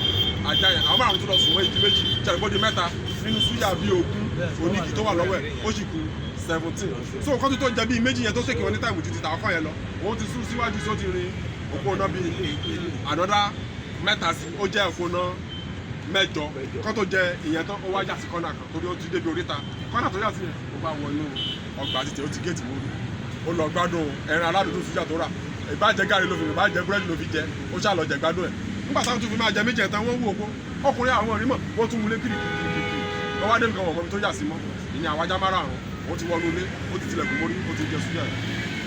ajá yẹn. Àwọn márùn tún lọ sùn mọ́ igi méjì, jàdùbọ́dé mẹ́ta nínú súyà bíi 20 onígi tó wà lọ́wọ́ ẹ̀, ó sì kù 17. So nǹkan tó jẹ bíi méjì yẹn tó ṣèkì wọn ní time ju ti tàwọn kan yẹn lọ. Òun ti sún síwájú sí, ó ti rin òpó náà bíi ànọ́dá mẹ́ta sí, ó jẹ́ òpó náà mẹ́jọ kọ́ tó jẹ ìyẹn tán. Ó wá yà sí kọ́nà kan torí ó ti débi oríta kọ́nà tó yà sí yẹn. Ó bá wọ inú ọgbà títì, ó ti géètì mórí, ó lọ gbádùn ẹran aládùúgbò súyà tó rà. Ìbá jẹ gàrí ló fi, ìbá jẹ búrẹ́dì ló fi jẹ, ó ṣáà lọ jẹ gbádùn ẹ̀. Nígbà táwọn tún fi máa jẹ méjì ẹ̀ tán, wọ́n wú òkú ọkùnrin àwọn onímọ̀, wọ́n tún múlé kirikirikiri. Wọ́n wá débi kan, wọ́n mọ̀ ibi tó yà sí mọ́. Ìyẹn àwọn ajá márààrún. Òun ti wọnú ilé, ó ti tilẹ̀kùn mórí, ó ti jẹ súyà yẹn.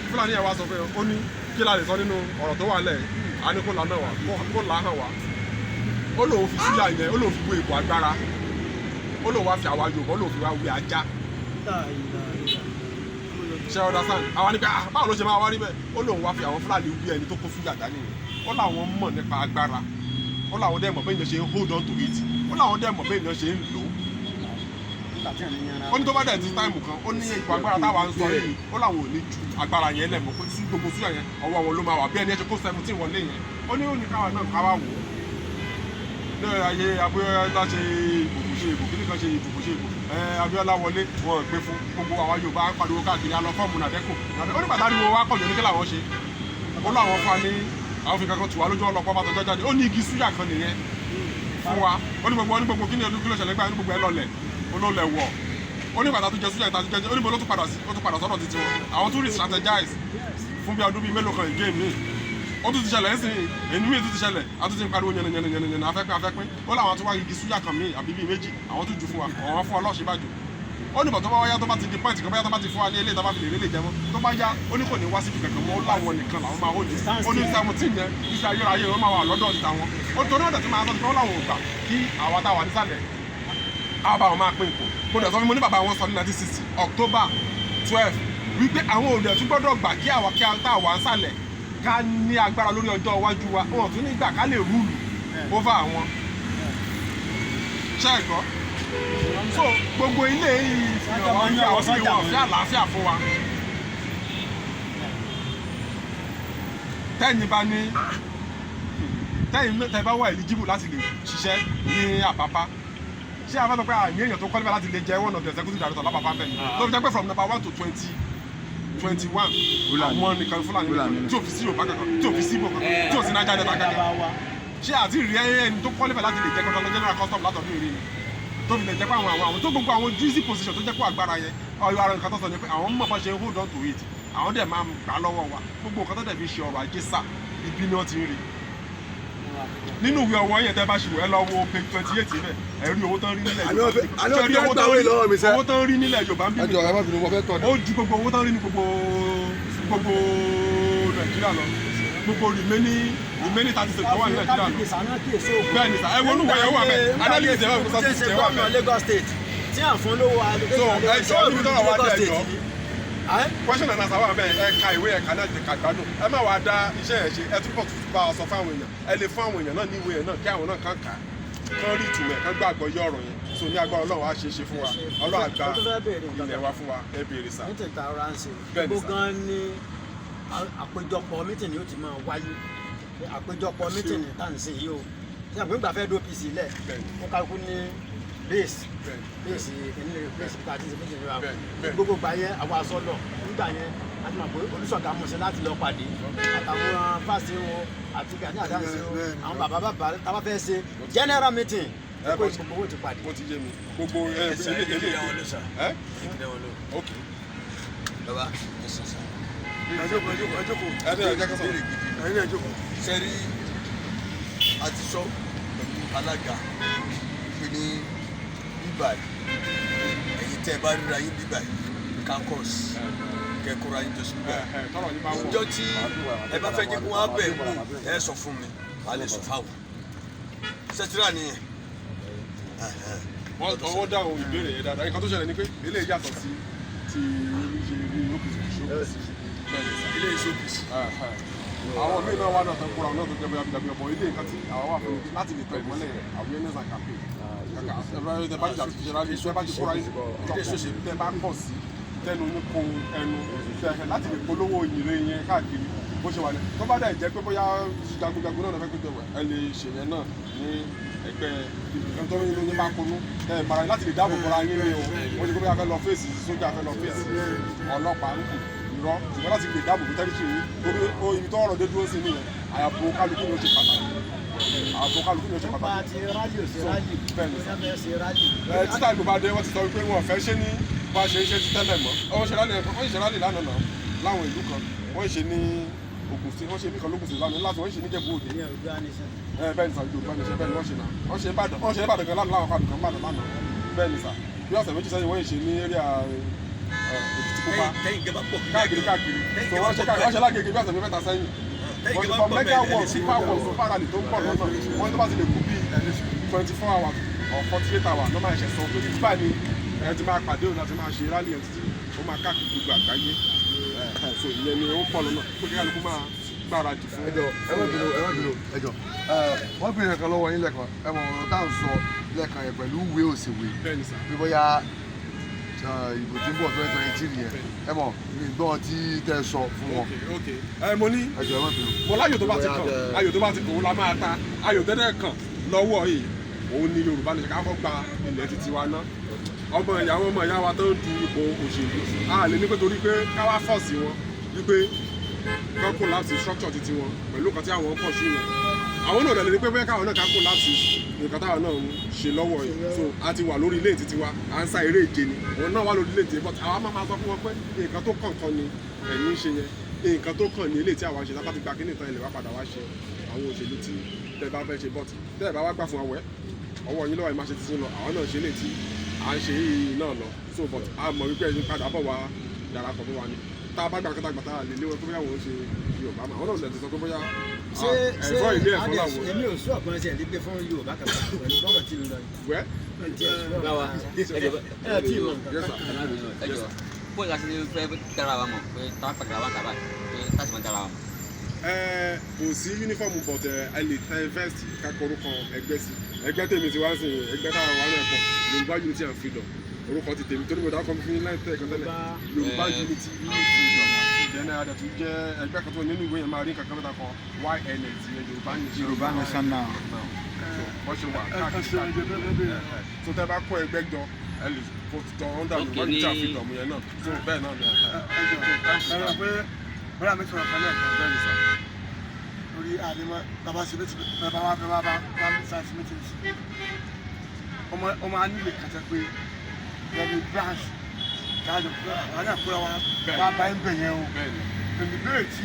Fúlàní yẹn wá sọ pé ó ní kí la lè sọ nínú ọ̀rọ̀ tó wà lẹ̀, á ní kó là náà wá, kó là hàn wá. Ó lóun fi súyà yẹn, ó lóun fi wé ipò agbára, ó lóun wá fi àwa Yorùbá, ó lóun fi wá wé ajá. Ṣe understand? Àwa ní pé, ah, báwo ló ṣe máa wá rí bẹ́ẹ̀? Ó lóun wá fi àwọn Fúlàní wí ẹni tó kó súyà dání yẹn. Ó láwọn mọ̀ nípa agbára, ó láwọn dẹ̀ mọ̀ bẹ́ẹ̀ yẹn ṣe ń hold on to it, ó láwọn dẹ̀ mọ̀ bẹ́ẹ̀ yẹn ṣe ń lò ó. Ó ní tó bá dẹ̀ ti time kan, ó ní ipò agbára táwa ń sọ yìí, ó láwọn ò ní ju agbára yẹn lẹ̀ mọ́, pé sí gbogbo súyà yẹn, ọwọ́ wọn ló máa wà, bí ẹni ẹ ṣe kó 17 wọlé yẹn. Ó ní káwa náà káwa wò ó ní ayé Abíọ́lá ṣe ìbò kò ṣe ìbò, kíní kan ṣe ìbò kò ṣe ìbò. Ẹ Abíọ́lá wọlé, wọn ò gbé fún gbogbo àwa Yorùbá ń pariwo káàkiri, a lọ form NADECO. Ó ní pàtàkì wo wá kọ̀ ní kí làwọn ṣe. Ó láwọn fún wa ní àwọn fi kankan tù wá lójú ọlọ́pàá bá tọjọ́ jáde. Ó ní igi súyà kan nìyẹn fún wa. Ó ní gbogbo kí ni ọdún kí ló ṣẹlẹ̀ gbà, ó ní gbogbo ẹ lọlẹ̀, ó ló lẹ̀ wọ̀. Ó ní bàtà tó jẹ súyà ìta tó jẹ, ó ní bo ló tún padà sí, ó tún padà sọ́dọ̀ títí wọn. Àwọn tún re-strategize fún bí ọdún bíi mélòó kan again míì. Ó tún ti ṣẹlẹ̀ ń sìn, èyí míì tún ti ṣẹlẹ̀, a tún ti ń pariwo yẹn yẹn yẹn yẹn, afẹ́pín afẹ́pín. Ó láwọn tún wá igi súyà kan míì àbí bíi méjì, àwọn tún jù fún wa, àwọn fún ọlọ́ọ̀ṣì bàjọ́. Ó ní bọ̀ tó bá wáyá, tó bá ti di point kan, bóyá tó bá ti fún wa ní eléyìí, tó bá fi lè rí lè jẹ mọ́, tó bá yá, ó ní kò ní wá síbi kankan mọ́. Ó láwọn nìkan làwọn máa hold. Ó ní 17 yẹn, iṣẹ́ ayérayé wọn máa wà lọ́dọ̀ ti tàwọn. Ó torí ọ̀dọ̀ tí máa sọ pé ó láwọn ò gbà kí àwa táwa nísàlẹ̀ á bá wọn máa pín ipò. Mo dẹ̀ sọ fún mi, ní bàbá wọn sọ ní 1960 October 12 wípé àwọn òde tún gbọ́dọ̀ gbà kí àwa kí táwa ń sàlẹ̀ ká ní agbára lórí ọjọ́ iwájú wa. Wọn ò tún ní gbà ká lè rule over àwọn. Ṣé ẹ gbọ́? So gbogbo ilé yìí fi hàn wá wípé àwọn tí wọn fẹ́ àlàáfíà fún wa. Tẹ́yìn bá ní tẹ́yìn tẹ́ bá wà eligible láti lè ṣiṣẹ́ ní Àpápá, ṣé àwọn fẹ́ pé àní èèyàn tó qualify láti lè jẹ́ one of the executive director lápapá bẹ́ẹ̀ ni, tó fi jẹ́ pé from number 1 to 20, 21, àwọn nìkan Fúlàní nìkan, tí ò fi sí Yorùbá kankan, tí ò fi sí Ìgbò kankan, tí ò sí Niger Delta kankan? Ṣé àti rí ẹni tó qualify láti lè jẹ́ controller general custom látọ̀dún ìrìn ni, tó fi lè jẹ́ pé àwọn tó gbogbo àwọn juicy position tó jẹ́ pé agbára yẹn ọyọ ara nǹkan tó sọ ni pé àwọn mọ̀ bá ṣe hold on to it, àwọn dẹ̀ máa gbà lọ́wọ́ wa. Gbogbo nǹkan tó dẹ̀ fi ṣe ọrọ̀ ajé sà, ibi ni wọ́n ti ń rí nínú ìwé ọwọ́ yẹn. Tẹ́ bá ṣe wò, ẹ lọ wo page 28 bẹ́ẹ̀, ẹ rí owó tán rí nílẹ̀ Àní Yorùbá. wọ́n àní Ṣé wọ́n rí fẹ́ owó gbà tán wé rí lọ́wọ́ mi sẹ́. Owó tán rí nílẹ̀ Yorùbá ń bí Ẹ mi jọ̀ọ́, ẹ má bínú, mo fẹ́ tọ̀ ni. Ó ju gbogbo owó tán rí ní gbogbo Nàìjíríà lọ, gbogbo remaining 30 states tó wà ní Nàìjíríà lọ. Bẹ́ẹ̀ ni sà, ẹ wo inú ìwé yẹn wà bẹ́ẹ̀, analysis yẹn wà bẹ́ẹ̀, statistics yẹn wà bẹ́ẹ̀. Lagos State tí à ń fún lówó. So, ẹ jọ̀ọ́, níbi tọ́rọ̀ wá dé, ẹ jọ̀ọ́, question and answer wà bẹ́ẹ̀. Ẹ ka ìwé, ẹ̀ka náà ti kà gbádùn. Ẹ má wàá dá iṣẹ́ yẹn ṣe, ẹ túbọ̀ tún bá a sọ fáwọn èèyàn. Ẹ lè fún àwọn èèyàn náà ní ìwé yẹn náà, kí àwọn náà kàn kà á, kán rí ìtumọ̀ ẹ̀, kán gbàgbọ́ yé ọ̀rọ̀ yẹn. So ní agbára Ọlọ́run, á ṣe é ṣe fún wa. Ọlọ́run àgbà Mo tún fẹ́ béèrè nǹkan ilẹ̀ kan. wa fún wa. Ẹ béèrè sà. Meeting tá a rà ń ṣe, Bẹ́ẹ̀ni, gbogbo sà. gan ni àpéjọpọ̀ meeting yóò ti máa wáyé? Àpéjọpọ̀ meeting tá à ń ṣe yìí o, ṣé àpéjọpọ̀ fẹ́ dó OPC lẹ̀? Bẹ́ẹ̀ni. Wọ́n kálukú ní base Bẹ́ẹ̀ni. base kìíní, base tá a ti ṣe meeting wa. Bẹ́ẹ̀ni, bẹ́ẹ̀ni. Gbogbo gbà yẹn, àwọn aṣọ lọ nígbà yẹn, a ti mọ̀ pé Olùṣọ́gà mọ̀ṣẹ́ láti lọ pàdé àtàwọn fásitì wọn àti Gani Adams wọn, Bẹ́ẹ̀ni. àwọn bàbá bàbá tá a bá fẹ́ ṣe general meeting, Ẹ pé bọ̀- gbogbo owó ti pàdé. Ó ti yé mi gbogbo ẹ ilé ilé ẹ. Ok. Baba, ẹ sàn sàn. Ẹ jókòó, ẹ jókòó, ẹ jókòó. Ẹ ní ẹ jẹ́ ká sọ̀rọ̀. Béèrè gidi. Ẹ̀yin náà ẹ jókòó. Sẹ́rí, a ti sọ pẹ̀lú alága pé ní bíbà yìí, ẹ̀yin tẹ́ ẹ bá ríra yín bíbà yìí, caucus, kẹ́kọ̀ọ́ yín jọ sí bíbà ẹ yìí. ẹ tọrọ yín bá wọ. Ìjọ tí ẹ bá fẹ́ jẹ́ kí wọ́n á bẹ̀ wò, ẹ sọ fún mi, wàá lè sọ fáwọn sẹ́tírà nìyẹn. Wọ́n ọwọ́ dáhùn ìbéèrè yẹn dáadáa. Nǹkan tó ṣẹlẹ̀ ni pé eléyìí yàtọ̀ sí ti ṣe rí OPC, OPC. Bẹ́ẹ̀ ni sà. Ilé iṣẹ́ OPC. Àwọn míì náà wà náà tán kóra náà tó jẹ́ bóyá bíi ọ̀bọ̀ ilé. Nǹkan tí àwọn wà fún mi láti lè tọ ìmọ́lẹ̀ awareness and campaign kàkà ẹ̀rọ ẹ̀ bá ti ṣe rally, ẹ bá ti kóra yín jọpọ̀, tẹ bá pọ̀ sí tẹnu yín kó ẹnu tẹ láti lè polówó ìyìnrere yẹn káàkiri bó ṣe wà ní. Tó bá dẹ̀ jẹ́ pé bóyá jagunjagun náà fẹ́ kó jẹ, ẹ lè ṣe yẹn náà ní ẹgbẹ́ ìbìkan tó ń yín bá konú tẹ ẹ mara láti lè dáàbò bora yín ní o. Wọ́n ṣe pé bóyá fẹ́ lọ face sójà, fẹ́ lọ face ọlọ́pàá ń kù irọ́, ṣùgbọ́n láti lè dáàbò bo territory yín, torí ó ibi tó ọ̀rọ̀ dé dúró sí nìyẹn. Àyàbò kálukú ni ó ṣe pàtàkì, ààbò kálukú ni ó ṣe Nípa pàtàkì. ti rally ò ṣe rally, Bẹ́ẹ̀ ni. bóyá fẹ́ ṣe rally. Ẹ títà ìgbò bá dé, wọ́n ti sọ wípé wọn ò fẹ́ ṣe ní bá a ṣe ń ṣe ti tẹ́lẹ̀ mọ́. Wọ́n ṣe rally, wọ́n ṣe rally lánàá náà láwọn ìlú kan. Wọ́n ṣe ní Ògùn State, wọ́n ṣe bí kan lógùn State lánàá láti wọ́n ṣe ní Ìjẹ̀bú Òde. Ìyẹn Oòduà Nation. Ẹ bẹ́ẹ̀ ni sà, Yorùbá ní ṣe bẹ́ẹ̀ ni wọ́n ṣe náà. Wọ́n ṣe Ìbàdàn, wọ́n ṣe Ìbàdàn gan lánàá, láwọn kan Ìbàdàn lánàá. Bẹ́ẹ̀ ni sà, bí ọ̀sẹ̀ 2 sẹ́yìn wọ́n ṣe ní area Òkìtìpupa, Tẹ́yìn gẹ́gẹ́ bá pọ̀ káàkiri káàkiri. So wọ́n ṣe káàkiri, wọ́n ṣe lágége bí ọ̀sẹ̀ 3 sẹ́yìn. Wọ́n ti fọ mega war, super war, super rally tó ń pọ̀ lọ́nà. Wọ́n tó bá ti lè kú bíi 24 hours or 48 hours ló máa ṣẹ̀ sọ pé bíbá ni ẹ ti máa pàdé òun láti máa ṣe rally ẹ̀ títí ó máa káàkiri gbogbo àgbáyé. So ìyẹn ni ó ń pọ̀ lọ́nà pé kí kálukú máa gbáradì fún. Ẹ jọ̀ọ́, ẹ má bínú, ẹ má bínú, ẹ jọ̀ọ́. Wọ́n bèrè kan lọ́wọ́ yín lẹ́ẹ̀kan. Ẹ mọ̀ ọ̀rọ̀ tá à ń sọ lẹ́ẹ̀kan yẹn pẹ̀lú ìwé òsèwé Bẹ́ẹ̀ni sà. bí bóyá ìbò tí ń bọ̀ 2023 yẹn, ẹ mọ̀ mi gbọ́ tí tẹ́ ẹ sọ fún wọn. Ok, ẹ mo ní Ẹ jọ̀ọ́, ẹ má bínú. Mo láyò tó bá ti kàn, ayò tó bá ti kàn, òun la máa ta. Ayò tẹ́lẹ̀ kàn lọ́wọ́ yìí, òun ni Yorùbá ní ká kọ́ gba ilẹ̀ títí wa ná. Ọmọ ìyàwó, ọmọ ìyá wa tó ń du ipò òṣèlú, a lè ní pé torí pé ká wá force wọn wípé kán collapse structure títí wọn pẹ̀lú nǹkan tí àwọn pọ̀ sí yẹn. Àwọn náà lè ní pé bóyá káwọn náà ká collapse nǹkan táwọn náà ń ṣe lọ́wọ́ yìí. So a ti wà lórí ilé títí wa, à ń sá eré ìje ni. Òun náà wà lórí ilé ìje, but àwa máa sọ fún wọn pé nǹkan tó kàn kan ni ẹ̀yin ń ṣe yẹn, nǹkan tó kàn ní ilé tí àwa ṣe. Tá bá ti gba kíní ìtàn ilẹ̀ wa padà wá ṣe àwọn òṣèlú tí tẹ́ bá fẹ́ ṣe, but tẹ́ bá wá gbà fún àwẹ̀, ọwọ́ yín lọ́wọ́, ẹ̀ máa ṣe títí lọ. Àwọn náà ṣe lè tí à ń ṣe yìí náà lọ. So but a mọ̀ wípé ẹ̀yin padà bọ̀ wá darapọ̀ mọ́ wa ni. Tá a bá gbà kátà gbàtà lè léwọ́ pé bóyá wọ́n ń ṣe Yorùbá mọ́, àwọn náà lè ti sọ pé bóyá Ṣé ṣé ẹ̀fọ́ ilé ẹ̀fọ́ làwọn. Èmi ò sún ọ̀pọ̀ ẹsẹ̀ gbé fún Yorùbá kankan pẹ̀lú bọ́rọ̀ tí ń lọ yìí. Wẹ́. Bá wa, ẹ jọ̀ọ́. Ẹ tí ì mọ̀ nǹkan. Yes sir. Ẹ jọ̀ọ́, bó la ṣe fẹ́ dára wa mọ̀ pé táwọn pàdé wa kaba pé táṣì máa dára wa mọ̀? Ẹ kò sí uniform, but ẹ lè tẹ vest kákọ orúkọ ẹgbẹ́ sí. Ẹgbẹ́ tèmi ti wá sí, ẹgbẹ́ táwọn wà náà pọ̀, Yorùbá Unity and Freedom. Orúkọ ti tèmi torí mo dákọ̀ fún yín láì tẹ̀ ẹ̀kan tẹ́lẹ̀, Yorùbá Unity Freedom. Then a dẹ̀ tún jẹ́ ẹgbẹ́ kan tó nínú ìwé yẹn máa rí nǹkan kan mẹ́ta kan, YNN ti yẹn, Yorùbá Nation. Yorùbá Nation Now. So wọ́n ṣe wà káàkiri káàkiri. So tẹ́ bá kó ẹgbẹ́ jọ, ẹ lè kó jọ under Yorùbá Unity and Freedom yẹn náà. So bẹ́ẹ̀ náà ni. Ẹ pé bọ́lá mi sọ̀rọ̀ kan lẹ́ẹ̀kan. Bẹ́ẹ̀ ni sà. Lórí àdèmọ bàbá ṣe méjì, bàbá wa bàbá bá bá mi sáà sí méjì sí ọmọ ọmọ anílé kàtà pé ẹbí branch káàdùn àwọn àkúrà wa wà bá ń bẹ̀ yẹn o. Bẹ́ẹ̀ ni. Èmi bẹ̀rẹ̀ tí